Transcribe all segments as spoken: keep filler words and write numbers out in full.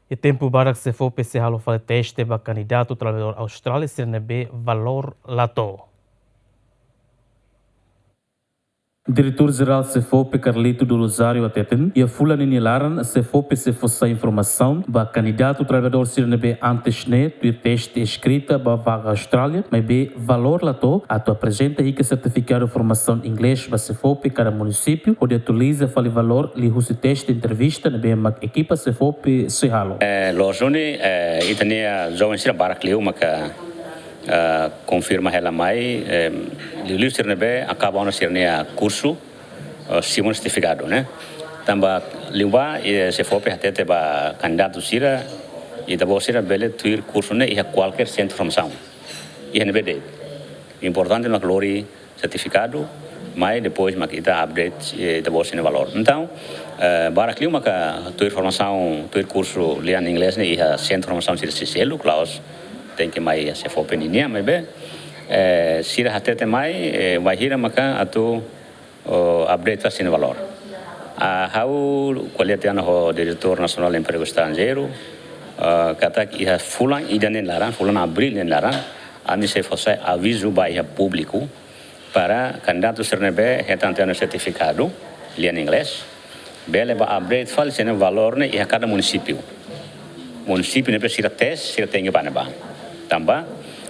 Iha tempu barak SEFOPE sei halo fali teste ba kandidatu traballadór Austrália sira ne'ebé valór la to'o. Diretór Jerál SEFOPE Carlito do Rosário hateten, iha fulan ne'e nia laran SEFOPE sei fó sai informasaun ba kandidatu traballadór sira ne'ebé antes ne'e tuir teste eskrita ba vaga Austrália, maibé valór la to'o, atu aprezenta hikas sertifikadu formasaun inglés ba SEFOPE kada munisípiu, hodi atualiza fali valór liuhusi teste entrevista ne'ebé mak ekipa SEFOPE sei halo. Eh, loos duni, eh, ita-nia joven sira barak liu maka, eh, konfirma hela mai, eh, liuliu sira ne'ebé akaba ona sira-nia kursu, eh, simu sertifikadu, ne'e. Tanba liubá, eh, SEFOPE hatete ba kandidatu sira, ita-boot sira bele tuir kursu ne'e iha kualkér sentru formasaun iha ne'ebé de'it. Importante mak lori sertifikadu, mai depois mak ita update, eh, ita-boot sira-nia valór. Entaun, eh, barak liu maka tuir formasaun, tuir kursu lian inglés ne'e iha sentru formasaun sira seluk, la'ós tenke mai iha SEFOPE ninian, maibé, eh, sira hatete mai, eh, bainhira maka atu, oh, update fali sira-nia valór. Ah, ha'u ko'alia tiha ona ho Diretór Nasionál Empregu Estranjeiru, ah, katak iha fulan ida-ne'e nia laran, fulan Abríl nia laran, ami sei fó sai avizu ba iha públiku, para kandidatu sira ne'ebé hetan tiha ona sertifikadu lian inglés, bele bá update fali sira-nia valór ne'e iha kada munisípiu. Munisípiu ne'ebé sira tes, sira tenke bá ne'ebá. Tanba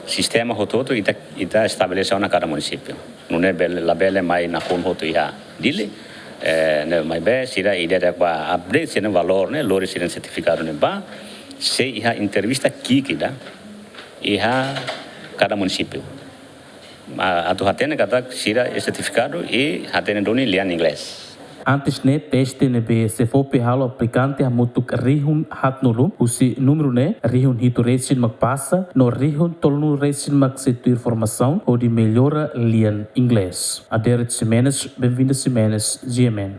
sistema hotu-hotu ita, ita estabelese ona kada munisípiu. Nune'e bele, labele mai nakonu hotu iha Dili, eh, ne'e maibé sira ida-idak bá update sira-nia valór ne'e, lori sira-nia sertifikadu ne'ebá, sei iha entrevista ki'ik ida iha kada munisípiu. Ah, atu hatene katak sira iha sertifikadu i hatene duni lian inglés. Antes ne'e teste ne'ebé SEFOPE halo aplikante hamutuk rihun haatnulu, husi númeru ne'e rihun hitu resin mak pasa, no rihun tolunulu resin mak sei tuir formasaun hodi mellora lian inglés. Aderet Ximenes, Benvinda Ximenes, G M N.